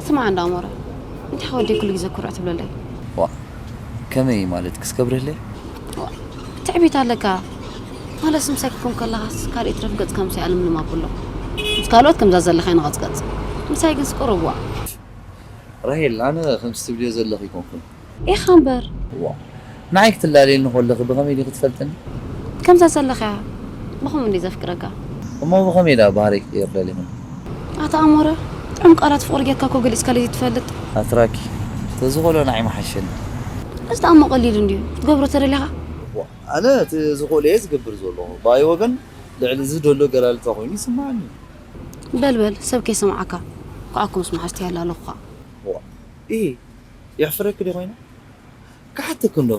ስማዕ እንዳ ኣሞረ፣ እንታይ ወደይ ኩሉ ግዜ ኩርዕ ትብለለይ? ዋ፣ ከመይ ማለት ክስከብርህለይ? ዋ፣ ትዕቢት ኣለካ። ማለት ምሳይ ክኩም ከለኻስ ካልእ ትረፍ ገጽካ ምሳይ ኣለምልም ኣብሎ። ምስ ካልኦት ከምዛ ዘለኻ ይንቐጽቀጽ። ምሳይ ግን ስቁርብ ዋ። ራሄል፣ ኣነ ከምቲ ትብልዮ ዘለኺ ኣይኮንኩን። ኢኻ እምበር። ዋ፣ ንዓይ ክትላለየኒ ከለኺ ብኸመይ ዲኺ ትፈልጥኒ? ከምዛ ዘለኻ እያ። ብኸምኡ እንዲ ዘፍቅረካ። እሞ ብኸመይ ደኣ ባህሪ ክቅየር ደሊኹ? ኣታ ኣሞረ፣ ጥዑም ቃላት ፍቕሪ ጌርካ እኮ ገሊጽካለይ ዘይትፈልጥ። ኣትራኪ፣ ተዝኾሎ ንዓይ መሓሸኒ። እዚ ደኣ እሞ ቀሊል እንድዩ። ክትገብሮ ተደሊኻ? ዋ፣ ኣነ እቲ ዝኽእሎ እየ ዝገብር ዘለኹ። ብኣይ ወገን ልዕሊ እዚ ደሎ ገላልጻ ኮይኑ ይስምዓኒ። በል በል፣ ሰብ ከይሰምዓካ። ክዓኩምስ መሓዝቲ ያላለኹኻ። ዋ፣ ኢ፣ የሕፍረኪ ዶ ኮይነ? ክሓተኪ እንዶ።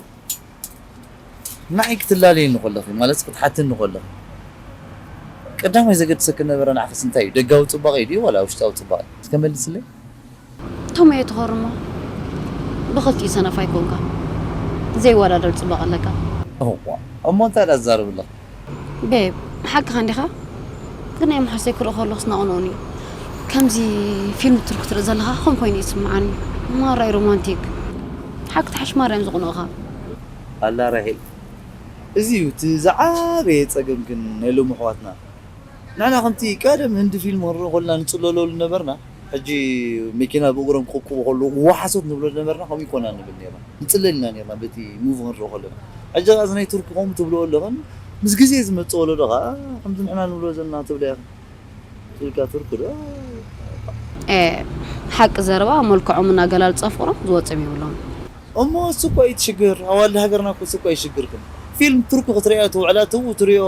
ንዓይ ክትላለየኒ ከለኺ፣ ማለት ክትሓትኒ ከለኺ፣ ቀዳማይ ዘገድሰኪ ነበረ ንዓኽስ እንታይ እዩ? ደጋዊ ጽባቐ እዩ ድዩ ዋላ ውሽጣዊ ጽባቐ? እስከ መልስለይ። ቶም እየ ትኸርሞ። ብኽልቲኡ ሰነፍ ኣይኮንካ። ዘይወዳደር ጽባቐ ኣለካ። እዋ፣ እሞ እንታይ ደኣ ትዛረቢ ኣለኺ? ቤብ፣ ሓቅኻ እንዲኻ? ግን ናይ መሓሰይ ክርኢ ከለኹስ ናቕንቕን እዩ። ከምዚ ፊልም ቱርክ ትርኢ ዘለኻ ከም ኮይኑ ይስምዓኒ። ማራይ ሮማንቲክ። ሓቂ ትሓሽ ማርያም ዝቕንቕኻ። ኣላ ራሄል፣ እዚ እዩ እቲ ዝዓበየ ጸገም ግን ናይ ሎሚ ኣሕዋትና። ንሕና ከምቲ ቀደም ህንዲ ፊልም ክንርኢ ከለና ንጽለለሉ ነበርና። ሕጂ መኪና ብእግሮም ክቕብቁቡ ከለዉ ዋሓሶት ንብሎ ነበርና፣ ከምኡ ይኮና ንብል ኔርና። ንጽለል ኢና ኔርና በቲ ሙቪ ክንርኢ ከለና። ሕጂ ኸኣ እዚ ናይ ቱርኪ ከምኡ ትብልዎ ኣለኽን፣ ምስ ግዜ ዝመጽእ ወለዶ ኸኣ ከምቲ ንሕና ንብሎ ዘለና ትብላ ኢኺ። ትብልካ ቱርኪ ዶ? ኤ፣ ሓቂ ዘረባ መልክዖምን ኣገላልጻ ፍቕሮም ዝወጽም የብሎም። እሞ እሱ እኮ እዩ እቲ ሽግር። ኣዋልድ ሃገርና እኮ እሱ እኮ እዩ ሽግርክን። ፊልም ቱርኪ ክትሪኦ ትውዕላ፣ ትው ትሪኦ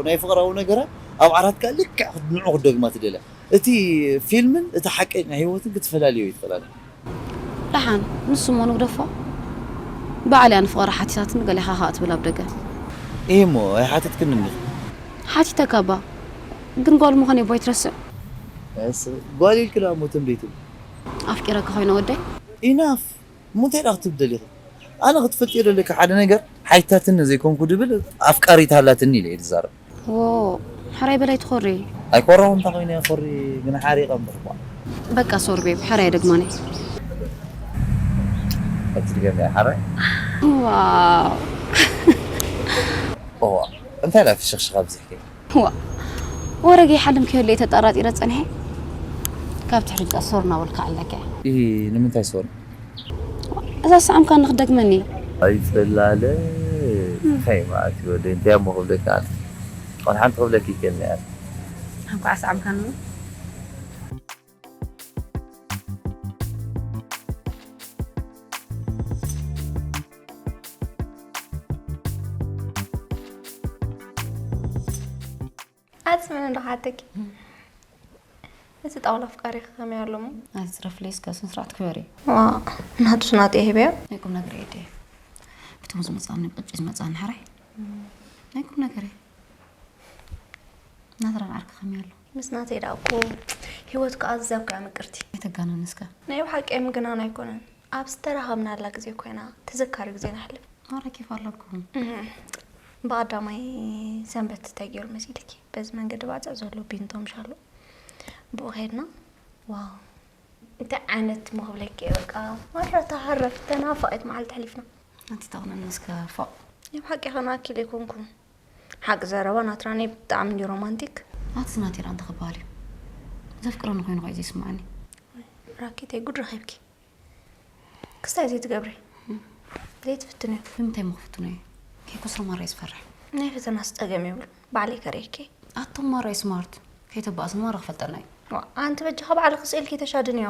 ናይ ፍቕራዊ ነገራት ኣብ ዓራትካ ልክዕ ንዑ ክትደግማ ትደልያ። እቲ ፊልምን እቲ ሓቀኛ ህይወትን ክትፈላልዮ ይትኽእላለ። ደሓን ንሱ እሞ ንግደፎ። ባዕል እያ ንፍቕሪ ሓቲታትኒ ገሊኻ ኸኣ ትብል ኣብ ደገ። ይህ እሞ ኣይሓተትክን እንዲኽ? ሓቲተካ እባ። ግን ጓል ምዃነይ እባ ኣይትረስዕ። እስ-፣ ጓል ኢልኪ ደኣ እሞ ትም ደይትብል? ኣፍቂረካ ኮይነ ወደይ? ኢናፍ። እሞ እንታይ ደኣ ክትብል ደሊኺ? ኣነ ክትፈልጥዮ ደለካ ሓደ ነገር፣ ሓይታትኒ ዘይኮንኩ ድብል ኣፍቃሪት ሃላትኒ ኢለ እየ ዝዛረብ። ዎ፣ ሕራይ በላይ ትኾሪ። ኣይኮራኹ እንታይ ኮይነ እያ ኮሪ፣ ግን ሓሪቐ እምበር እኳ። በቃ ሶሪ ቤብ፣ ሕራይ ደግማኒ። ኣብቲ ድገም እያ ሓራይ። ዋው። ኦ፣ እንታይ ደኣ ፍሽኽሽኽ ኣብዚሕኪ? ዋ፣ ወረ ገይሓልም ክህሉ እየ ተጠራጢረ ጸኒሐ። ካብ ትሕቲ ጨሶር እናበልካ ኣለከ። ኢ፣ ንምንታይ ሶር? እዛ ሰዓምካ ንኽደግመኒ። ኣይፈላለ። እንታይ ማለት እዩ ወደይ? እንታይ እሞ ክብለካ ኣነ? ቆል ሓንቲ ክብለኪ ይከኒ ኣነ። እንኳዕ ሰዓምካኒ። ኣጽምኒ ዶ ሓተኪ? እቲ ጣውላ ኣፍቃሪኺ ከመይ ኣሎ እሞ? ኣይትጽረፍለይ እስከ፣ ስነ ስርዓት ክበሪ። ዋ፣ ናቱስ ናተይ ሂበዮ? ናይ ቁም ነገር እየ ድየ? ብቶም ዝመጻኒ ቅጭ ዝመጻኒ ሓራይ። ናይ ቁም ነገር እየ። ናትራን ዓርኪ ከመይ ኣሎ? ምስ ናተይ ደኣ እኮ ህይወትካ ኣዝያ እኮ እያ ምቅርቲ። ኣይተጋነኒ እስከ። ናይ ብሓቂ ምግናን ኣይኮነን። ኣብ ዝተራኸብናላ ግዜ ኮይና ተዘካሪ ግዜ ነሕልፍ። ማራ ኬፍ ኣለኩም። እህ። ብቐዳማይ ሰንበት እንታይ ገይሩ መሲልኪ? በዚ መንገዲ ባጽዕ ዘሎ ቢንቶ ምሻሉ። ብኡ ከይድና። ዋው። እንታይ ዓይነት እሞ ክብለኪ እየ በቃ። ማራ ተሃረፍ ተናፋቒት መዓልቲ ኣሕሊፍና። ኣንቲ ተቕነን እስከ ፎቕ። ናይ ብሓቂ ከነኣኪል ኣይኮንኩን። ሓቂ ዘረባ ናትራኒ ብጣዕሚ እንድዩ ሮማንቲክ። ኣቲ ናቲራ እንታይ ክበሃል እዩ? ዘፍቅረኒ ኮይኑ ኸዩ ዘይስምዓኒ። ራኬተይ ጉድ ረኺብኪ። ክስታይ ዘይትገብሪ። ዘይትፍትንዮ። ብምንታይ እሞ ክፍትኖ እየ? ከይከስሮ ማራ እየ ዝፈርሕ። ናይ ፈተናስ ጸገም የብሉን። ባዕለይ ከርእየኪ። ኣቶም ማራ እዩ ስማርት። ከይተባእስን ማራ ክፈልጠና እዩ። ዋ፣ ኣንቲ በጃኻ ባዕልኺ ስኢልኪ ተሻድንዮ።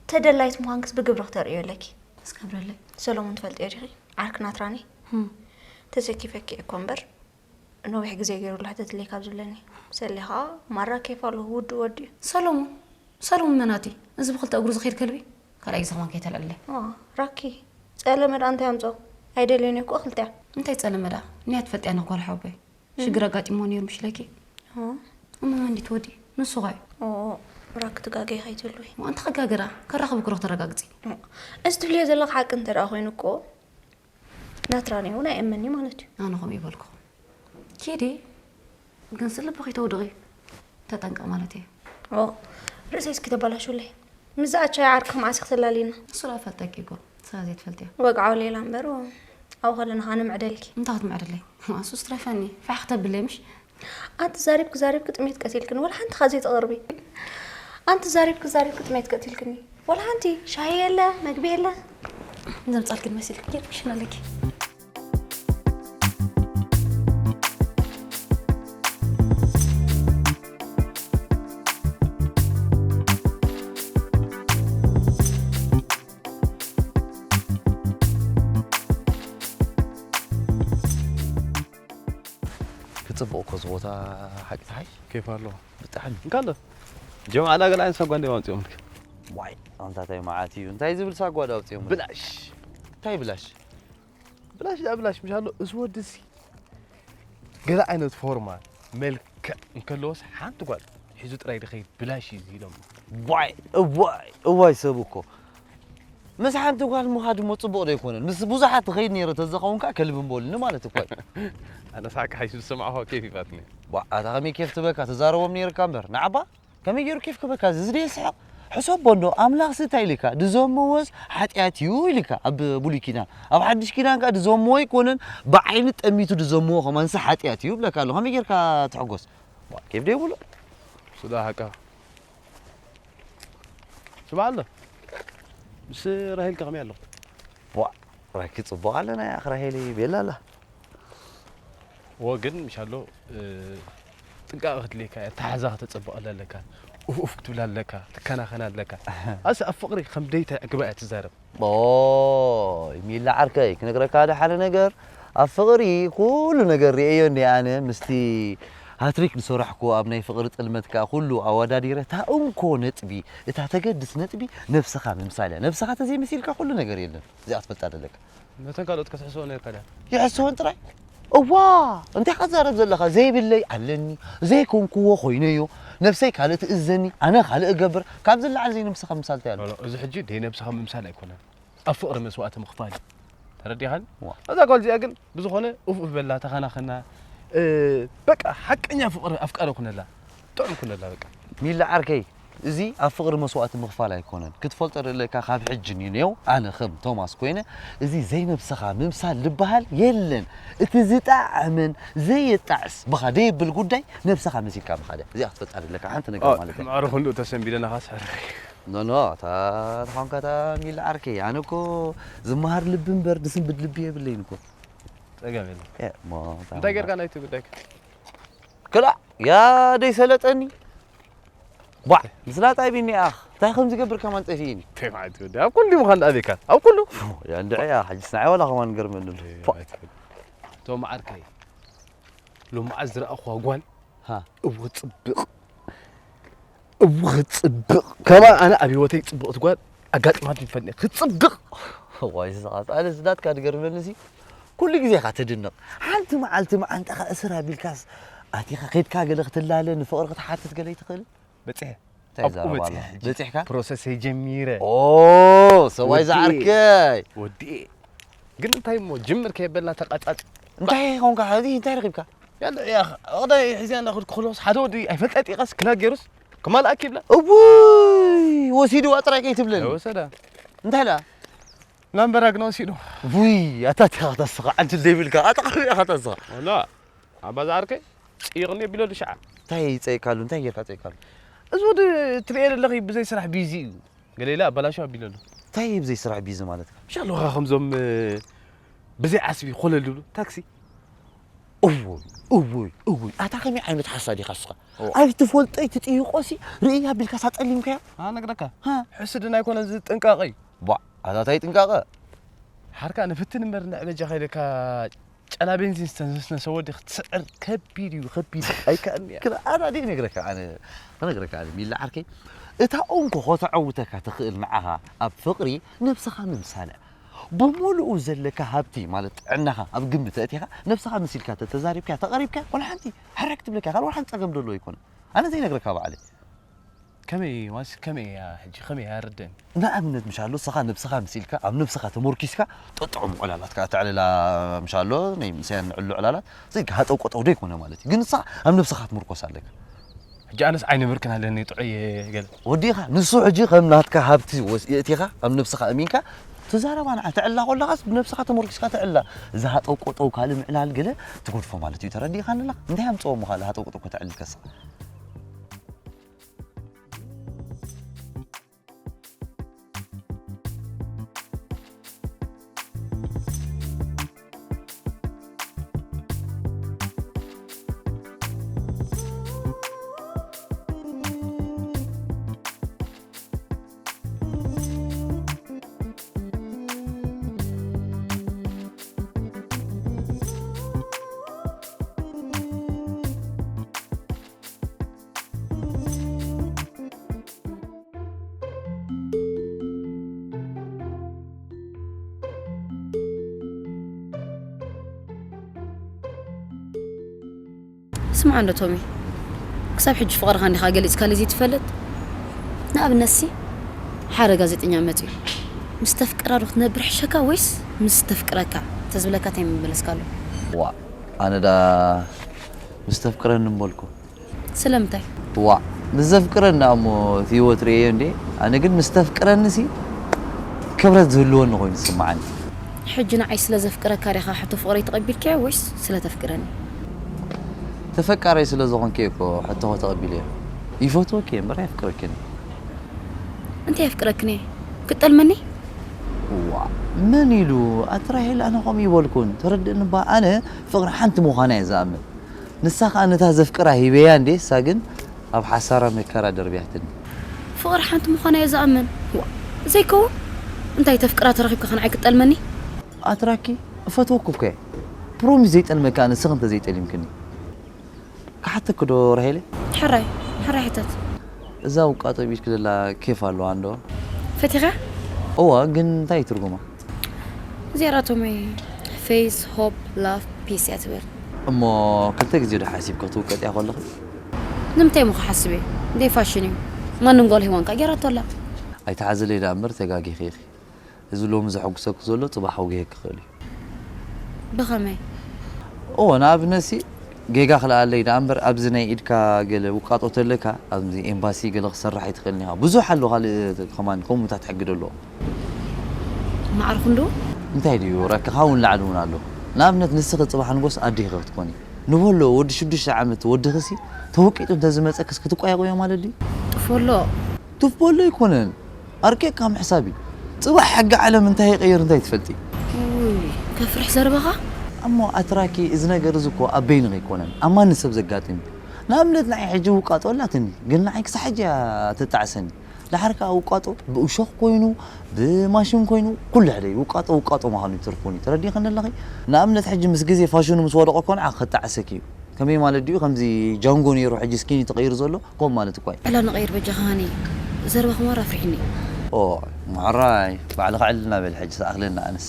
ተደላይት ምዃንክስ ብግብሪ ክተርእዮ ኣለኪ። እስከ ኣብረለይ። ሰሎሙን ትፈልጥዮ ዲኺ? ዓርኪ ናትራኒ። ህም። ተሰኪፈኪ እኮ እምበር። ነዊሕ ግዜ ገይሩ ላሕተትለይ ካብ ዝብለኒ። ሰሌ ኸኣ ማራ ኬፍ ኣለዎ፣ ውዱእ ወዲ እዩ። ሰሎሙን? ሰሎሙን መናት እዩ? እዚ ብኽልተ እግሩ ዝኸይድ ከልቢ? ካልኣይ ግዜ ከማን ከይተልዕለይ። ዋ፣ ራኪ። ጸለመ ደኣ እንታይ ኣምጽኦ? ኣይደልዮን እየ እኮ ክልቲኣ። እንታይ ጸለመ ደኣ? ንያ ትፈልጥያ ነኽ ጓል ሓወቦይ። ሽግር ኣጋጢምዎ ነይሩ ምሽ ኢለኪ። እሞ መን ድዩ እቲ ወዲ? ንሱ ኸ እዩ? ኦ፣ ራኪ ትጋገይ ከይትህልዊ። እሞ እንታይ ክጋገ ደኣ? ከራኽብ እኮ ዶ ክተረጋግጺ? እዚ ትብልዮ ዘለኺ ሓቂ እንተ ደኣ ኮይኑ እኮ ናትራኒ እውን ኣይእመንኒ ማለት እዩ። ኣነ ከምኡ ይበልኩኹም። ኪዲ፣ ግን ስልቢ ከይተውድቒ ተጠንቀቕ ማለት እየ። ኦ፣ ርእሰይ እስኪ ተባላሽውለይ። ምዛኣቻ ዓርኪ መዓስ ክትላሊና? እሱ ላ ፈልጠኪ እኮ። ንስኻ ዘይትፈልጥዮ። ወግዓው ሌላ እምበር፣ ኣብኡ ከለና ኸኣ ንምዕደልኪ። እንታይ ክትምዕድለይ? እሱስ ትረፈኒ። ፋሕ ክተብለይ ምሽ? ኣንቲ ዛሪብኪ ዛሪብኪ ጥሜት ቀቲልክኒ። ወላ ሓንቲ ኸኣ ዘይተቕርቢ። ኣንቲ ዛሪብኪ ዛሪብኪ ጥሜት ቀቲልክኒ። ወላ ሓንቲ ሻሂ የለ፣ መግቢ የለ። ዘምጻልክን መሲልክ ጌት ክሽን ኣለኪ። ክጽብቕ እኮ እዚ ቦታ ሓቂ ተሓሽ። ኬፍ ኣለዎ። ብጣዕሚ። እንካ ኣሎ። ጀማዓ ገለ ዓይነት ሳጓ እንዲኦም ኣምጺኦምልኪ። ዋይ፣ ኣንታ እንታይ መዓት እዩ። እንታይ ዝብል ሳጓ ዶ ኣውጺኦምልኪ? ብላሽ። እንታይ ብላሽ? ብላሽ ዳ ብላሽ፣ ምሽ ኣሎ። እዚ ወዲ እዚ ገለ ዓይነት ፎርማ፣ መልክዕ እንከለዎስ ሓንቲ ጓል ሒዙ ጥራይ ድኸይድ ብላሽ እዩ ኢሎም። ዋይ፣ እዋይ፣ እዋይ ሰብ እኮ። ምስ ሓንቲ ጓል ምኻድ እሞ ጽቡቕ ዶ ኣይኮነን? ምስ ብዙሓት ትኸይድ ነይረ ተዘኸውን ከኣ ከልቢ እምበሉኒ ማለት እኮ እዩ። ኣነ ሳቅ ሓይሱ ዝሰማዕኹ ኬፍ ይፋትኒ። ዋ፣ ኣታ ከመይ ኬፍ ትበካ? ትዛረቦም ነይርካ እምበር። ንዓባ ከመይ ገይሩ ኬፍ ክበካ? እዚ ድየ ስሕቕ? ሕሰቦ እንዶ፣ ኣምላኽሲ እንታይ ኢልካ? ድዘመዎስ ሓጢኣት እዩ ኢልካ ኣብ ብሉይ ኪዳን። ኣብ ሓድሽ ኪዳን ከኣ ድዘመዎ ኣይኮነን፣ ብዓይኒ ጠሚቱ ድዘመዎ ከማንሲ ሓጢኣት እዩ ይብለካ ኣሎ። ከመይ ጌርካ ትሕጎስ? ዋ፣ ኬፍ ዶ የብሉ? እሱ ደኣ ሓቃ። ስምዓ ኣሎ። ምስ ራሄልከ ከመይ ኣለኹም? ዋ፣ ራኪ ጽቡቕ ኣለና፣ ያኽ ራሄል ቤላ ኣላ። እወ፣ ግን ምሻሎ፣ እ፣ ጥንቃቐ ክትልየካ እያ፣ ኣተሓሕዛ ከተጸብቐላ ኣለካ፣ ኡፍ ኡፍ ክትብላ ኣለካ፣ ትከናኸና ኣለካ። ኣስ ኣብ ፍቕሪ ከም ደይታ ዕግባ እያ ትዛረብ። ኦይ፣ ሚላ ዓርከይ፣ ክነግረካ ሓደ ሓደ ነገር፣ ኣብ ፍቕሪ ኩሉ ነገር ርእየዮ እንደ ኣነ፣ ምስቲ ሃትሪክ ዝሰራሕኩ ኣብ ናይ ፍቕሪ ጥልመት ከኣ ኩሉ ኣወዳዲረ፣ እታ እንኮ ነጥቢ፣ እታ ተገድስ ነጥቢ፣ ነብስኻ ምምሳል እያ። ነብስኻ ተዘይመሲልካ ኩሉ ነገር የለን። እዚኣ ክትፈልጣ ደለካ። ነተን ካልኦት ክትሕስቦ ነርካ ድያ? ይሕስቦን ጥራይ። እዋ፣ እንታይ ክትዛረብ ዘለኻ? ዘይብለይ ኣለኒ፣ ዘይኮንክዎ ኮይነዮ፣ ነብሰይ ካልእ ትእዘኒ፣ ኣነ ካልእ እገብር። ካብዚ ንላዕሊ ዘይነብስኻ ምምሳል እንታይ ኣሎ? ኖ፣ ኖ፣ እዚ ሕጂ ደይ ነብስኻ ምምሳል ኣይኮነን። ኣብ ፍቕሪ መስዋእቲ ምኽፋል እዩ። ተረዲኻኒ? ዋ። እዛ ጓል እዚኣ ግን ብዝኾነ ኡፍ ኡፍ በላ፣ ተኸናኸና፣ እ፣ በቃ ሓቀኛ ፍቕሪ ኣፍቃሪ ኩነላ። ጥዑም ኩነላ በቃ። ሚላ ዓርከይ፣ እዚ ኣብ ፍቕሪ መስዋእቲ ምኽፋል ኣይኮነን። ክትፈልጦ ደለካ ካብ ሕጂ ንኔው ኣነ ከም ቶማስ ኮይነ፣ እዚ ዘይነብስኻ ምምሳል ዝበሃል የለን። እቲ ዝጠዓመን ዘየጣዕስ ብኻ ደየብል ጉዳይ ነብስኻ መሲልካ ምኻድ እያ። እዚኣ ክትፈልጣ ደለካ ሓንቲ ነገር ኦ፣ ማለት እያ። ማዕረ ክንድኡ ተሰንቢደ ናኻ ስሕር። ኖ፣ ኖ፣ እታ ተዃንካ እታ ሚላ ዓርከይ፣ ኣነ እኮ ዝመሃር ልቢ እምበር ዝስንብድ ልቢ የብለይን እኮ። ጸገም የለን። እ፣ እሞ፣ እታ እንታይ ጌርካ ናይቲ ጉዳይካ? ክላእ፣ ያ ደይ ሰለጠኒ። ቧዕ፣ ምስላ ጣይቢኒ ኣኽ። እንታይ ከም ዝገብር ከማን ጠፊእኒ። እንታይ ማለት እዩ? ኣብ ኩሉ ምዃን ደኣ ቤካ። ኣብ ኩሉ። ያ እንድዒ፣ ያ፣ ሕጅስ ንዓይ ዋላ ከማን ገርመኒ ኣሎ። እ፣ ቧዕ። ማለት እዩ። እቶም ዓርከይ፣ ሎማዓት ዝረኣኹዋ ጓል፣ ሃ። እወ፣ ጽብቕ። እወ፣ ጽብቕ። ከማን ኣነ ኣብ ህይወተይ ጽብቕቲ ጓል ኣጋጢማትኒ ትፈልጥ ክትጽብቕ። ዋይ፣ ስኻ፣ ኣነ ዝናትካ ድገርመኒ ሲ፣ ኩሉ ግዜ ኢኻ ትድነቕ። ሓንቲ መዓልቲ መዓንጣኻ እስር ኣቢልካስ፣ ኣቲኻ ኬድካ ገለ ክትላለ፣ ንፍቕሪ ክትሓትት ገለ ይትኽእል? በጺሐ። እንታይ ኣብኡ ዛረባ በጺሐ ኣሎ? ሕጂ። በጺሕካ? ፕሮሰሰይ ጀሚረ። ኦ፣ ሰብኣይ ወዲኤ። ዝዓርከይ። ወዲኤ። ግን እንታይ እሞ፣ ጅምር ከየበልና ተቃጻጽ። እንታይ ኾንካ? ሕዚ እንታይ ረኺብካ? ያለ፣ ያ፣ ኣቕዳይ ሒዝያ እንዳኸድኩ ክሎስ ሓደ ወዲ ኣይፈልጣ ጢቐስ ክላ ገይሩስ ክማልኣክ ይብላ። እውይ፣ ወሲድዋ ጥራይ ከይትብለኒ። ወሰዳ። እንታይ ኢላ? ላምበራግና ወሲዱ። ውይ፣ ኣታ ቲኻ ተስኻ፣ ዓንቱ ዘይብልካ፣ ኣታ ኸቢያ ኸተስኻ። ወላ፣ ኣባ ዝዓርከይ፣ ጽይቕኒ ቢሎ ድሻዓ። እንታይ ጸይቃሉ? እንታይ ጌርካ ጸይቃሉ? እዚ ወዲ ትርእየ ዘለኺ ብዘይ ስራሕ ቢዚ እዩ። ገለ ኢለ ኣበላሽው ኣቢለ ኣሎ። እንታይ እዩ ብዘይ ስራሕ ቢዚ ማለት? ምሻ ኣለኻ ከምዞም፣ እ፣ ብዘይ ዓስቢ ኮለል ዝብሉ ታክሲ? እውይ፣ እውይ፣ እውይ። ኣታ ከመይ ዓይነት ሓሳድ ኢኻ እስኻ? እዋ። ኣይትፈልጦ ኣይትጥይቆ ሲ ርእያ ኣቢልካ ሳጠሊምካያ? ኣነግረካ። ሃ? ሕስድና ኣይኮነ እዚ ጥንቃቐ እዩ። ቧ፣ ኣታ እንታይ ጥንቃቐ? ሓርካ ንፍትን እምበር ንዕበጃ ከይደካ ጨና ቤንዚን ዝተነስነሰ ወዲ ክትስዕር ከቢድ እዩ፣ ከቢድ። ኣይከኣልን እያ። ክነ-፣ ኣነ ድየ ነግረካ፣ ኣነ ክነግረካ፣ ኣነ ሚላ ዓርከይ፣ እታ እንኮ ከተዐውተካ ትኽእል ንዓኻ ኣብ ፍቕሪ ነብስኻ ምምሳል እያ። ብምሉኡ ዘለካ ሃብቲ ማለት ጥዕናኻ ኣብ ግምት ኣእቲኻ ነብስኻ መሲልካ ተተዛሪብካ ተቐሪብካ ወላ ሓንቲ ሕረክ ትብለካ ካልእ ወላ ሓንቲ ጸገም ደሎ ኣይኮነ። ኣነ ዘይነግረካ ባዕለይ። ከመይ ዋንስ ከመይ እያ ሕጂ ከመይ እያ ርደን? ንኣብነት ምሻሎ ንስኻ ነብስኻ መሲልካ ኣብ ነብስኻ ተመርኪስካ ጠጥዖም ዕላላት ከኣ ተዕልላ ምሻሎ ናይ ምሳያን ንዕሉ ዕላላት ዘይከሃጠው ቆጠው ዶ ይኮነ ማለት እዩ። ግን ንስኻ ኣብ ነብስኻ ትምርኮስ ኣለካ። ጃንስ ዓይኒ ብርክን ኣለኒ ጥዑይ ገለ። ወዲኻ ንሱ ሕጂ ከም ናትካ ሃብቲ ወስ የእቲኻ ኣብ ነብስኻ ኣሚንካ ትዛረባ ንዓ ተዕላ ኮለኻስ ብነብስኻ ተመርኪስካ ተዕላ። እዚ ሃጠውቆጠው ካልእ ምዕላል ገለ ትጎድፎ ማለት እዩ። ተረዲኻንላ እንታይ ኣምፅኦ ምኻል ሃጠውቆጠው ከተዕሊ ከስኻ። ስምዓ እንዶ ቶሚ፣ ክሳብ ሕጂ ፍቕርኻ እንዲኻ ገሊጽካለይ ዘይትፈልጥ? ንኣብነትሲ፣ ሓደ ጋዜጠኛ መጺኡ፣ "ምስ ተፍቅራ ዶ ክትነብር ሕሸካ ወይስ ምስ ተፍቅረካ?" ተዝብለካ እንታይ ምመለስካሉ? ዋእ፣ ኣነ ደኣ ምስ ተፍቅረኒ ምበልኩ። ስለምንታይ? ዋእ፣ ምስ ዘፍቅረኒ ደኣ እሞ እቲ ህይወት ርእየዮ እንድየ። ኣነ ግን ምስ ተፍቅረኒሲ ክብረት ዝህልወኒ ኮይኑ ዝስምዓኒ። ሕጂ ንዓይ ስለ ዘፍቅረካ ዲኻ ሕቶ ፍቕረይ ተቐቢልካዮ ወይስ ስለ ተፍቅረኒ? ተፈቃራይ ስለ ዝኾንኪ እየ እኮ ሕቶኺ ተቐቢለዮ። ይፈትወኪ እየ እምበር ኣየፍቅረክን እየ። እንታይ የፍቅረክን እየ? ክትጠልመኒ? ዋእ፣ መን ኢሉ? ኣቲ ራሄል ኣነ ከምኡ ይበልኩን። ተረድእኒ እባ ኣነ ፍቕሪ ሓንቲ ምዃና እየ ዝኣምን። ንሳ ከኣ ነታ ዘፍቅራ ሂበያ እንዴ እሳ ግን ኣብ ሓሳራ መከራ ደርብያትኒ። ፍቕሪ ሓንቲ ምዃና እየ ዝኣምን። ዋእ፣ ዘይከውን። እንታይ ተፍቅራ ተረኺብካ ከ ንዓይ ክትጠልመኒ? ኣትራኪ እፈትወኪ እኮ እየ ፕሮሚስ ዘይጠልመኪ ኣነ ንስኺ እንተዘይጠሊምክኒ። ክሓተኪ ዶ ራሄለይ? ሕራይ ሕራይ ሕተት። እዛ ውቃጦ ኣብ ኢድኪ ዘላ ኬፍ ኣለዋ እንዶ? ፈቲኻ? እወ ግን እንታይ እዩ ትርጉማ? እዚኣ ራቶመይ ፌዝ ሆፕ ላቭ ፒስ እያ ትብል። እሞ ክልተ ግዜ ዶ ሓሲብኪ ክትውቀጥያ ከለኺ? ንምንታይ እሞ ክሓስብ እየ? ደይ ፋሽን እዩ። ማንም ጓል ሂዋን ከኣ ጌራቶ ኣላ። ኣይትሓዝለይ ደኣ እምበር ተጋጊኺ ኢኺ። እዚ ሎሚ ዘሐጉሰኪ ዘሎ ጽባሕ ከጉህየኪ ይኽእል እዩ። ብኸመይ? እወ ንኣብነትሲ ጌጋ ክልኣለይ ደኣ እምበር ኣብዚ ናይ ኢድካ ገለ ውቃጦ ተለካ ኣብዚ ኤምባሲ ገለ ክሰርሕ ኣይትኽእልን ኢኻ። ብዙሕ ኣሎ ካልእ ከማን ከምኡታት ሕጊ ደሎ። ማዕረ ክንድኡ? እንታይ ድዩ ረኪኻ እውን ላዕሊ እውን ኣሎ። ንኣብነት ንስኺ ጽባሕ ንጎስ ኣዴኺ ክትኮኒ ንበሎ ወዲ ሽዱሽተ ዓመት ወድኺሲ ተወቂጡ እንተዝመጸክስ ክትቋየቑዮ ማለት ድዩ? ጥፎሎ። ትፍበሎ ኣይኮነን ኣርቂቕካ ምሕሳብ እዩ። ጽባሕ ሕጊ ዓለም እንታይ ይቕይር እንታይ ትፈልጢ? ውይ ከፍርሕ ዘረባኻ። እሞ ኣትራኪ እዚ ነገር እዚ እኮ ኣብ በይንኺ ኣይኮነን ኣብ ማንም ሰብ ዘጋጥም እዩ። ንኣብነት ንዓይ ሕጂ ውቃጦ ኣላትኒ ግን ንዓይ ክሳብ ሕጂ እያ ትጣዕሰኒ። ደሓር ከኣ ውቃጦ ብእሾኽ ኮይኑ ብማሽን ኮይኑ ኩሉ ሕደ እዩ። ውቃጦ ውቃጦ ምዃኑ እዩ ትርፉኒ። ተረዲእኽኒ ኣለኺ? ንኣብነት ሕጂ ምስ ግዜ ፋሽኑ ምስ ወደቐ እኮ ንዓኺ ክጣዕሰኪ እዩ። ከመይ ማለት ድዩ ከምዚ ጃንጎ ነይሩ ሕጂ ስኪኒ ተቐይሩ ዘሎ ከምኡ ማለት እኳ እዩ። ዕላል ንቐይር በጃኻ ሃኒ ዘረባኻ ማራ ኣፍሪሕኒ። ኦ ማዕራይ ባዕልኻ ዕልልና በል ሕጂ ዝኣኽለኒ ኣነስ።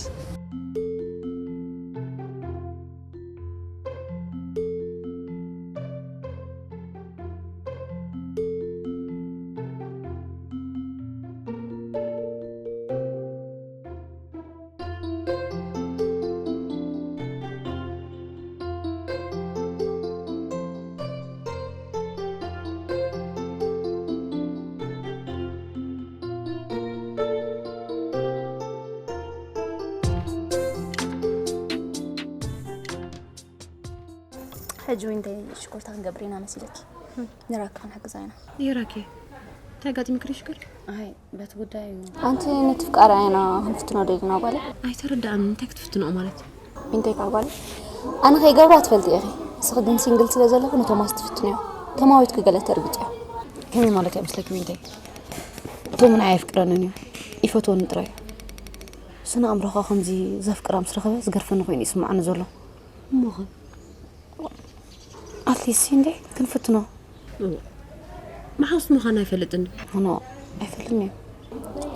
ሕጂ ዊንተይ ሽኮርታ ክንገብር ኢና መሲለኪ ንራኪ ክንሕግዛ ኢና። ይራኪ እንታይ ኣጋጢምክሪ ሽኮር? ኣይ በቲ ጉዳይ እዩ። ኣንቲ ነቲ ፍቃራ ኢና ክንፍትኖ ደሊና ጓለ። ኣይተረዳእን እንታይ ክትፍትንኦ ማለት? ዊንተይ ካብ ጓለ ኣነ ከይገብራ ትፈልጢ ኢኺ። ንስኺ ግን ሲንግል ስለ ዘለኺ ንቶማስ ትፍትንዮ። ተማዊትኪ ገለ ተርግፅዮ። ከመይ ማለት እያ ምስለኪ ዊንተይ? ቶም ንዓይ ኣየፍቅረንን እዩ ይፈትወኒ ጥራይ እዩ። ስነ ኣእምሮኻ ከምዚ ዘፍቅራ ምስ ረኸበ ዝገርፈኒ ኮይኑ ይስምዓኒ ዘሎ። እሞኸ? ኣትሊስት እንዴ ክንፍትኖ። መሓውስ ምዃን ኣይፈልጥን። ኖ ኣይፈልጥን እዩ።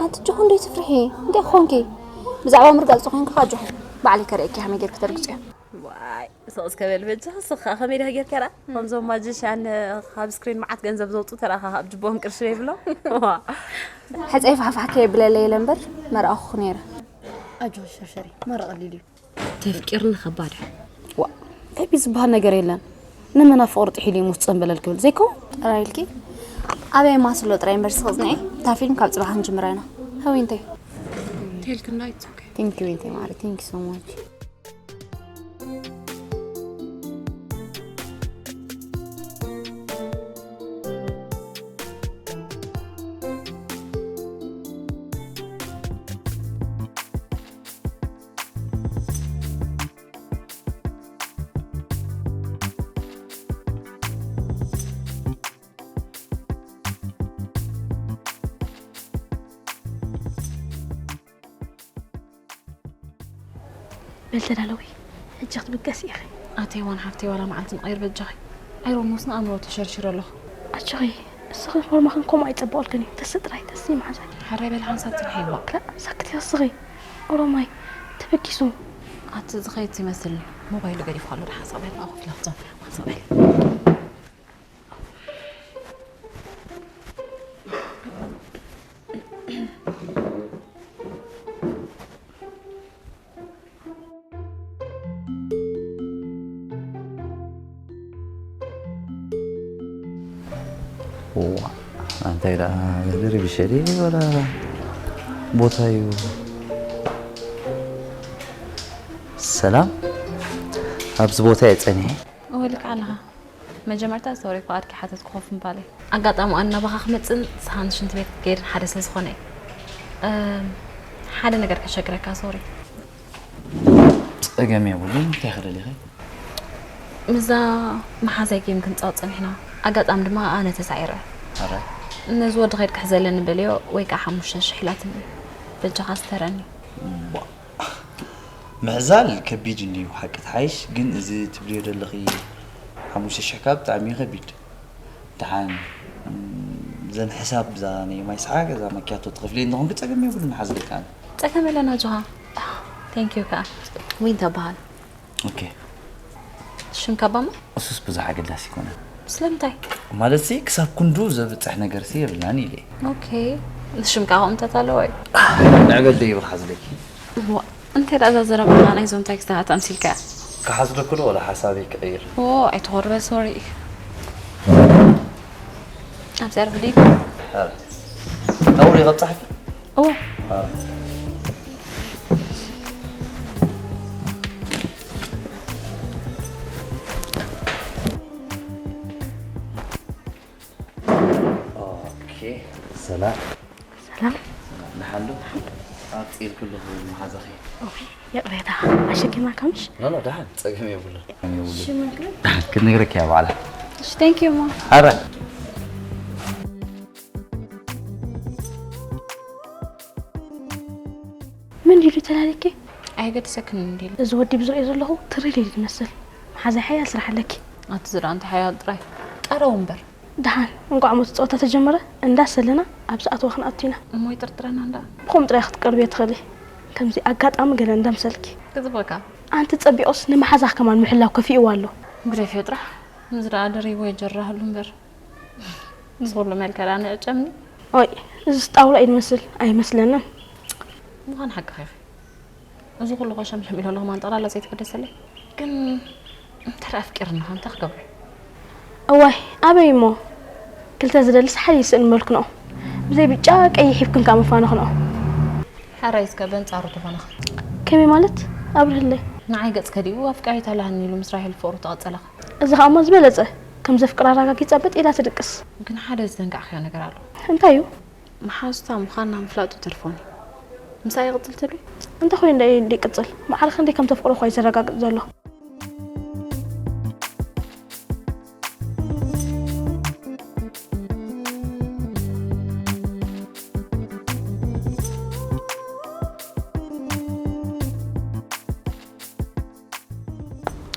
ኣቲ ጆኹ እንዴ ትፍርሒ እንዴ ኾንኪ ብዛዕባ ምርጋፅ ተኾይንካ ካ ጆኹ ባዕለይ ከርእየኪ ከመይ ጌርኪ ተርግፅዮ። ዋይ ስቕ እስከ በል በጃ ስኻ ከመይ ዲኻ ጌርካ ራ ከምዞም ማጅሻን ካብ ስክሪን መዓት ገንዘብ ዘውጡ ተራኻ ካብ ጅቦም ቅርሺ ዘይብሎም ሕፀይ ፋሕፋሕ ከየብለለይ ኢለ እምበር መርኣኹ ነይረ። ኣጆ ሸርሸሪ መረቐሊል እዩ። ተፍቂርኒ ከባድ እዩ። ዋ ተቢ ዝበሃል ነገር የለን። ንመና ፍቕሪ ጥሒሉ እዩ ምስ ጸንበለል ክብል ዘይኮ? ጥራይ ኢልኪ ኣበይ ማስሎ ጥራይ እምበር ስቕ ጽንዒ። እታ ፊልም ካብ ጽባሕ ክንጅምራ ኢና። ሃዊ እንታይ? ቴልክና it's okay. Thank you, Ente Mari. Thank you so much. በል ተዳለዊ፣ ሕጂ ክትብገስ ኢኺ። ኣተይ ዋን ሓፍተይ ዋላ መዓልቲ ንቐይር በጃኺ። ኣይሮን ምስ ንኣእምሮ ተሸርሺረ ኣለኹ። ኣጆኺ፣ እስኺ ፎርማኽን ከምኡ ኣይጸበቐልክን እዩ። ተስእ ጥራይ፣ ተስኢ መሓዛይ። ሓራይ በል ሓንሳብ ጽንሐይዋ። ከ ሳክቲ እስኺ። ኦሮማይ፣ ተበጊሱ። ኣቲ ዝኸይድ ይመስልኒ። ሞባይሉ ገዲፉ ኣሎ። ደሓን ሳቕ በል፣ ኣብኡ ክፍላ ክትዘንፍላ። ደሓን ሳቕ በል። እዋ፣ እንታይ ደኣ ዝድርብሸ ድዩ ወላ ቦታ እዩ? ሰላም፣ ኣብዚ ቦታ እየ ጸኒሐ። እወ፣ ልክዕ ኣለኻ። መጀመርታ ሶሪ፣ ፍቓድኪ ሓተትኩ ኮፍ ምባለይ። ኣጋጣሚ ኣነ ናባኻ ክመጽእን ሰሃን ሽንቲ ቤት ክትከይድን ሓደ ስለ ዝኾነ እየ። እም፣ ሓደ ነገር ከሸግረካ፣ ሶሪ። ጸገም የብሉን፣ እንታይ ክደሊኺ? ምስዛ መሓዛይ ጌም ክንጻወት ጸኒሕና። ኣጋጣሚ ድማ ኣነ ተሳዒረ። ኣረ። ነዚ ወዲ ከይድ ክሕዘለኒ በልዮ፣ ወይ ከዓ ሓሙሽተ ሽሕ ኢላትኒ። በጃኻ ስተረኒ። ባ-፣ ምሕዛል ከቢድ እንድዩ፣ ሓቂ ትሓይሽ፣ ግን እዚ ትብልዮ ዘለኺ ሓሙሽተ ሽሕ ካብ ብጣዕሚ እዩ ከቢድ። ደሓን፣ እም፣ ዘን ሕሳብ እዛ ናይ ማይ ሰዓት እዛ ማኪያቶ ትኸፍልዮ እንተኾንኪ ጸገም የብሉን፣ ሓዝለኪ ኣነ። ጸገም የለን ኣጆኻ። Thank you ከኣ። ዊን ተበሃል። ኦኬ። ሽምካ ባማ? እሱስ ብዙሕ ኣገዳሲ ኣይኮነን። ስለምንታይ? ማለትሲ ክሳብ ክንዱ ዘብጽሕ ነገርሲ የብልናን ኢለ። ኦኬ። ንሽምካ ከምታት ኣለዎ እዩ። ንዕበል ደይ ይብል ሓዝለኪ። እዋ፣ እንታይ ደኣ እዛ ዘረባና ናይዞም ታክሲታት ኣምሲልካያ? ክሓዝለኩ ዶ ወላ ሓሳበይ ክቕይር? ኦ፣ ኣይትኾርበ፣ ሶሪ። ኣብዚ ኣርፍዲ። ኧረ። ኣብኡ ኢኻ ትጸሓፊ? እዎ። ኧረ። ኦኬ፣ ሰላም። ሰላም። ደሓን ዶ? ኣብ ጺር ከለኹ መሓዛኺ። ኦይ፣ ይቕሬታ፣ ኣሸኪማካ ምሽ? ኖ፣ ኖ፣ ደሓን፣ ጸገም የብሉን። ጸገም የብሉን። ሽመን ክብል? ክትነግረኪ እያ ባዕላ። እሺ፣ thank you፣ እሞ። ኣረ። መን ድዩ ተላሊኪ? ኣይገድሰክን እንዲሉ። እዚ ወዲ ብዝርእዮ ዘለኹ ትሪል እዩ ዝመስል። መሓዛይ ሓያል ስራሕ ኣለኪ። ኣቲ ዝረኣ እንታይ ሓያል ጥራይ። ጠረው እምበር። ደሓን፣ እንቋዕ ሞት ጸወታ ተጀመረ እንዳሰለና ኣብ ዝኣተወ ክንኣቱ ኢና። እሞ ይጥርጥረና እንዳ። ብኸምኡ ጥራይ ክትቀርብዮ ትኽእሊ። ከምዚ ኣጋጣሚ ገለ እንዳምሰልኪ። ክጽብቕካ። ኣንቲ ጸቢቑስ ንመሓዛኽ ከማን ምሕላው ከፊእዋ ኣሎ። ግደፍዮ ጥራሕ። እዚ ደኣ ደሪብዎ ይጀራህሉ እምበር። እዚ ኩሉ መልከ ደኣ ንዕጨምኒ። ኦይ፣ እዚ ጣውላ እዩ ዝመስል፣ ኣይመስለንን። ምዃን ሓቅኺ ኢኺ። እዚ ኩሉ ኮሸምሸም ኢለ ኣለኹ፣ ማን ጠቕላላ ዘይተገደሰለይ። ግን እንተ ደኣ ኣፍቂርና፣ እንታይ ክገብር? እዋይ፣ ኣበይ እሞ? ክልተ ዝደልስ ሓደ ይስእን መልክኖ። ብዘይ ብጫ ቀይሕ ሂብክን ከኣ መፋንኽኖ። ሕራይ እስከ በንጻሩ ተኾነኸ። ከመይ ማለት? ኣብርህለይ። ንዓይ ገጽ ከዲኡ ኣፍቃሪት ኣለሃኒ ኢሉ ምስ ራሄል ፍቕሩ ተቐጸለኸ። እዚ ኸኣ እሞ ዝበለጸ፣ ከም ዘፍቅራ ኣረጋጊጻ በጥ ኢላ ትድቅስ። ግን ሓደ ዝተንካዕክዮ ነገር ኣሎ። እንታይ እዩ? መሓዙታ ምዃንና ምፍላጡ ተርፎኒ። ምሳይ ይቕጽል ትብሊ? እንታይ ኮይኑ እንዳ ይቅጽል? ማዕረ ክንደይ ከም ተፍቅሮ እኳ እዩ ዘረጋግጽ ዘሎ።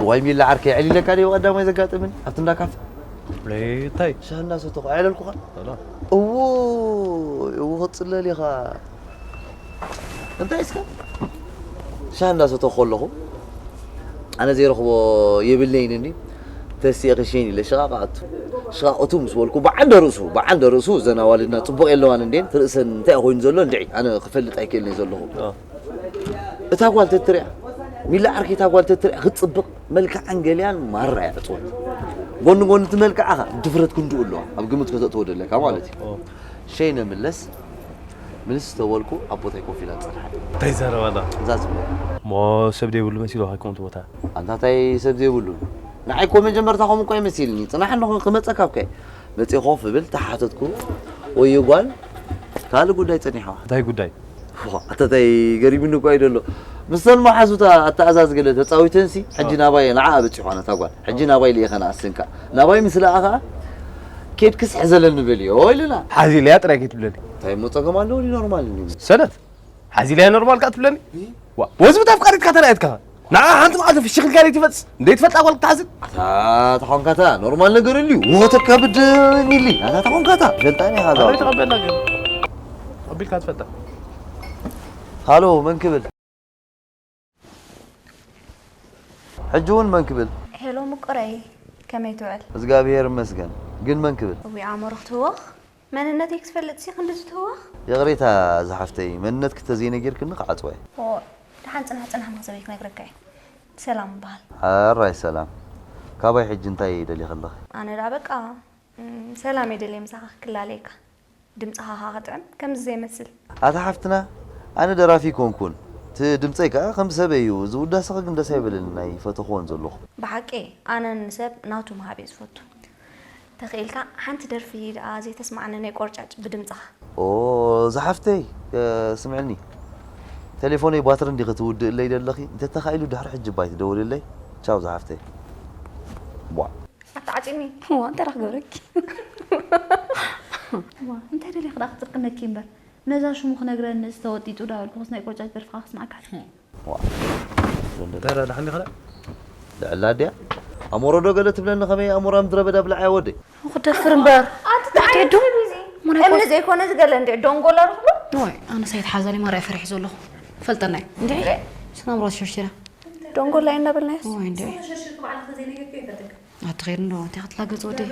ዋይ ሚላ ዓርከይ፣ ዕሊለካ ድዩ ቀዳማይ ዘጋጥምን ኣብቲ እንዳ ካፈ? እንታይ? ሻሂ እናሰተኹ ኣየለልኩኻን? ሰላም። እዎ፣ እዎ፣ ክትጽለል ኢኻ። እንታይ እስከ? ሻሂ እናሰተኹ ከለኹ፣ ኣነ ዘይረኽቦ የብለይን እንዲ፣ ተሲኤ ክሽይን ኢለ ሽቓቕ ኣቱ። ሽቓቕ እቱ ምስ በልኩ፣ ብዓንደ ርእሱ፣ ብዓንደ ርእሱ፣ እዘን ኣዋልድና ጽቡቕ የለዋን እንዴን፣ ትርእሰን እንታይ ኮይኑ ዘሎ እንድዒ፣ ኣነ ክፈልጥ ኣይክእልን እየ ዘለኹ። ኣዎ። እታ ጓል ተትሪኣ፣ ሚላ ዓርከይ እታ ጓል ተትሪኣ ክትጽብቕ፣ መልክዓን ገሊኣን ማራ እያ ዕጽወት። ጎኒ ጎኒ እቲ መልክዓኻ ድፍረት ክንድኡ ኣለዋ ኣብ ግምት ከተእትዎ ደለካ ማለት እዩ። ሸይ ነምለስ ምልስ ተበልኩ ኣብ ቦታይ ኮፍ ኢላ ጸንሓ። እንታይ ይዛረባላ? እዛ ዝብለ እሞ ሰብ ዘይብሉ መሲሉ ሃይኮም ቦታ ኣንታ እንታይ ሰብ ዘይብሉ ንዓይ እኮ መጀመርታ ከምኡ እኮ ይመሲልኒ ጽናሕ ኣለኹ ክመጸካ ኣብከ መጺ ኮፍ ብል ተሓተትኩ ወይ ጓል ካልእ ጉዳይ ጸኒሕዋ እንታይ ጉዳይ ኣተታይ ገሪሙኒ እኮ እዩ ደሎ ምስተን መሓዙታ ኣተኣዛዝ ገለ ተጻዊተንሲ ሕጂ ናባይ ንዓ በጺሖ ነታ ጓል ሕጂ ናባይ ልኢኸ ንኣስንካ ናባይ ምስ ለኣኻ ኬድክስ ሕዘለኒ በልዮ ኢልና ሓዚለያ ጥራይ ከይትብለኒ እንታይ እሞ ጸገም ኣለዎ ኖርማል እዩ ሰነት ሓዚለያ ኖርማል ከኣ ትብለኒ ወዝቢ ተፍቃሪትካ ተራየትካ ንዓ ሓንቲ መዓልቲ ፍሽኽ ኢልካ ዘይትፈጽ ዘይትፈልጣ ጓል ክትሓዝን ኣታ ተኾንካታ ኖርማል ነገር እንድዩ ወተከብድ ሚሊ ኣታ ተኾንካታ ፈልጣኒ ሓዛ ኣበይ ተቐበልና ግን ኣቢልካ ትፈልጣ ሃሎ መን ክብል ሕጂ እውን መን ክብል ሄሎ ምቁረይ ከመይ ትውዕል እግዚኣብሔር ይመስገን ግን መን ክብል እዊ ኣእምሮ ክትህወኽ መንነተይ ክትፈልጥ ሲ ክንድዚ ትህወኽ ይቕሬታ ዝሓፍተይ መንነትኪ ተዘይነጊርክኒ ክዓጽዋ እየ ኦ ደሓን ጽናሕ ጽናሕ መኽሰበይ ክነግረካ እየ ሰላም እበሃል ሕራይ ሰላም ካባይ ሕጂ እንታይ ደሊኺ ኣለኺ ኣነ ደኣ በቃ ሰላም እየ ደልየ ምሳኻ ክላለየካ ድምጽኻ ከኣ ክጥዕም ከምዚ ዘይመስል ኣታ ሓፍትና ኣነ ደራፊ ኣይኮንኩን እቲ ድምጸይ ከኣ ከም ሰበይ እዩ እዚ ውዳሰኺ ግን ደስ ኣይበለንን ኣይፈተኽዎን ዘለኹ ብሓቂ ኣነ ንሰብ ናቱ ምሃብ እየ ዝፈቱ ተኽኢልካ ሓንቲ ደርፊ ደኣ ዘይተስምዓኒ ናይ ቆርጫጭ ብድምጽኻ ኦ ዝሓፍተይ ስምዕኒ ተሌፎነይ ባትሪ እንዲኺ ትውድእለይ ዘለኺ እንተተኻኢሉ ድሕሪ ሕጂ እባ ኣይትደውልለይ ቻው ዝሓፍተይ ቧዕ ኣታ ዓጺኒ። እዋ እንታይ ደኣ ክገብረኪ። እዋ እንታይ ደሊኺ ደኣ ክጥርቅነኪ እምበር ነዛ ሽሙ ክነግረኒ እዚ ተወጢጡ ደኣ በልኩኽስ ናይ ቆርጫጭ ደርፍኻ ክስምዓካ። ደረ ደሓን ዲኻ ደኣ? ልዕላ ድያ? ኣሞሮ ዶ ገለ ትብለኒ ከመይ ኣሞራ ምድረ በዳ ብልዓያ ወደይ። ክደፍር እምበር። ኣቲ ተዓይዱ እምኒ ዘይኮነ ዝገለ እንዲ ዶንጎላ ርኽቡ። ወይ ኣነ ሳይት ሓዛሊ ማርያ ፈሪሕ ዘለኹ። ፈልጠናይ። እንዴ ስናምሮት ሸርሽራ። ዶንጎላ እናበልናዮስ። ወይ እንዴ። ኣትኸይድ እንዶ እንታይ ክትላገጽ ወደይ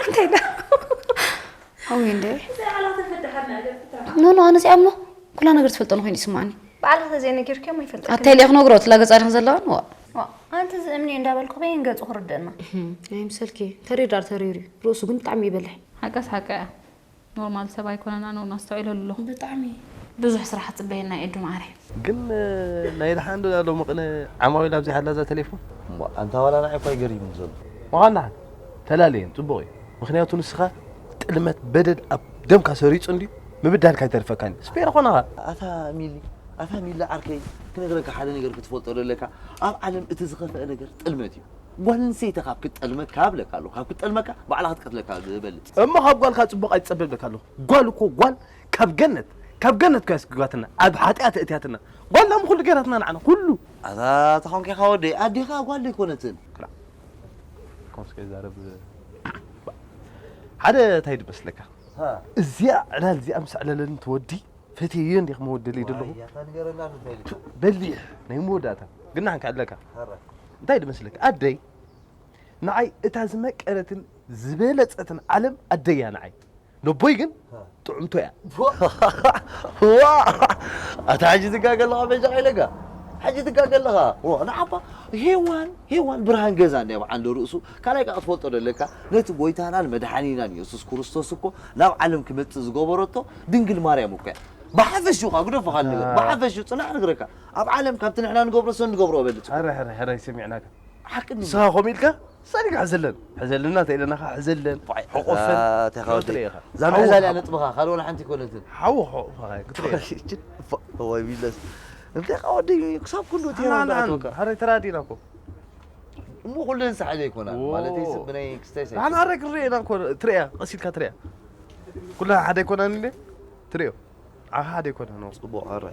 እንታይ ዳ ኣውይ እንዴ ኖ ኖ ኣነ ዚኣምኖ ኩላ ነገር ትፈልጦ ንኮይኑ ይስማዕኒ ባዕልኺ ተዘይነጊርክዮም ኣይፈልጠክን ኣታይ ኢለ ክነግሮ ትላገጻ ዲኽን ዘለዋን ዋ ዋ ኣንቲ ዝእምኒ እንዳበልኩ በይን ገጹ ክርደና ኣይምሰልኪ ተሪር ዳር ተሪር እዩ ርእሱ ግን ብጣዕሚ ይበልሕ ሓቀስ ሓቀ እያ ኖርማል ሰብ ኣይኮነን ኣነ እውን ኣስተውዒለሉ ኣለኹ። ብጣዕሚ። ብዙሕ ስራሕ ትጽበየና ኤዱ ማዓረይ። ግን ናይ ደሓን ዶ ሎሚ ቅነ ዓማዊል ኣብዚሓላ እዛ ተሌፎን? እሞ ኣንታ ዋላ ንዓይ እኳ እዩ ገሪሙኒ ዘሎ። ምዃን ደሓን ተላለየን ጽቡቕ እዩ። ምኽንያቱ ንስኻ ጥልመት በደል ኣብ ደምካ ሰሪጹ እንድዩ ምብዳልካ ኣይተርፈካን እዩ። ስፔር ኾነኻ። ኣታ ሚሊ ኣታ ሚሊ ዓርከይ ክነግረካ ሓደ ነገር ክትፈልጦ ደለካ ኣብ ዓለም እቲ ዝኸፍአ ነገር ጥልመት እዩ። ጓል ኣንስተይቲ ካብ ክትጠልመካ እብለካ ኣለኹ ካብ ክትጠልመካ ባዕላ ክትቀትለካ ዝበልጽ። እሞ ካብ ጓልካ ጽቡቕ ኣይትጸበ እብለካ ኣለኹ። ጓል እኮ ጓል ካብ ገነት ካብ ገነት እኮ እያ ኣስጊጓትና ኣብ ሓጢኣት ኣእትያትና። ጓል ዳሞ ኩሉ ገይራትና ንዓና ኩሉ። ኣታ ተኾንካ ኢኻ ወደይ ኣዴኻ ጓል ኣይኮነትን። ክላእ። ከምስከ ይዛረብ ሓደ እንታይ ድመስለካ? እዚኣ ዕላል እዚኣ ምስ ኣዕለለኒ ትወዲ ፈትየዮ እንዲኽ መወደለይ ደለኹ በሊሕ ናይ መወዳእታ ግን ንሓንካ ኣለካ እንታይ ድመስለካ ኣደይ ንዓይ እታ ዝመቀረትን ዝበለፀትን ዓለም ኣደይ እያ ንዓይ ነቦይ ግን ጥዕምቶ እያ ዋ ኣታ ሕጂ ትጋገ ኣለኻ በጃ ኢለካ ሕጂ ትጋገ ኣለኻ ንዓባ ሄዋን ሄዋን ብርሃን ገዛ እንዲያ በዓል ርእሱ ካልኣይ ከዓ ክትፈልጦ ደለካ ነቲ ጎይታናን መድሓኒናን የሱስ ክርስቶስ እኮ ናብ ዓለም ክመፅእ ዝገበረቶ ድንግል ማርያም እኮ እያ ብሓፈሽኡ ከዓ ግደፎ ካልእ ነገር ብሓፈሽኡ ፅናሕ ንግረካ ኣብ ዓለም ካብቲ ንሕና ንገብሮ ሰብ ንገብሮ እበልፅ ሕረ ሕረ ሕረ ይሰሚዕናካ ሓቂ ንስኻ ከምኡ ኢልካ ሰሪግ ሕዘለን ሕዘልና ተኢለናኻ ሕዘለን ሕቆፈን ክትርኢ ኢኻ እዛ ምዕዛል እያ ነጥብኻ ካልእ ወላ ሓንቲ ይኮነትን ሓው ሕቑፋ ክትርኢ ወይ ቢለስ እንታይ ቃ ወደይ ክሳብ ክንዱ እቲ ኣናናን ተራዲና እኮ እሞ ኩለን ሳሕለ ይኮና ማለተይ ስብ ብናይ ክስታይ ሳይ ኣናረ ክርኤና እኮ ትርእያ ቀሲልካ ትርእያ ኩላ ሓደ ይኮናን ኢለ ትርእዮ ዓኻ ሓደ ይኮና ነው ጽቡቕ ኣረ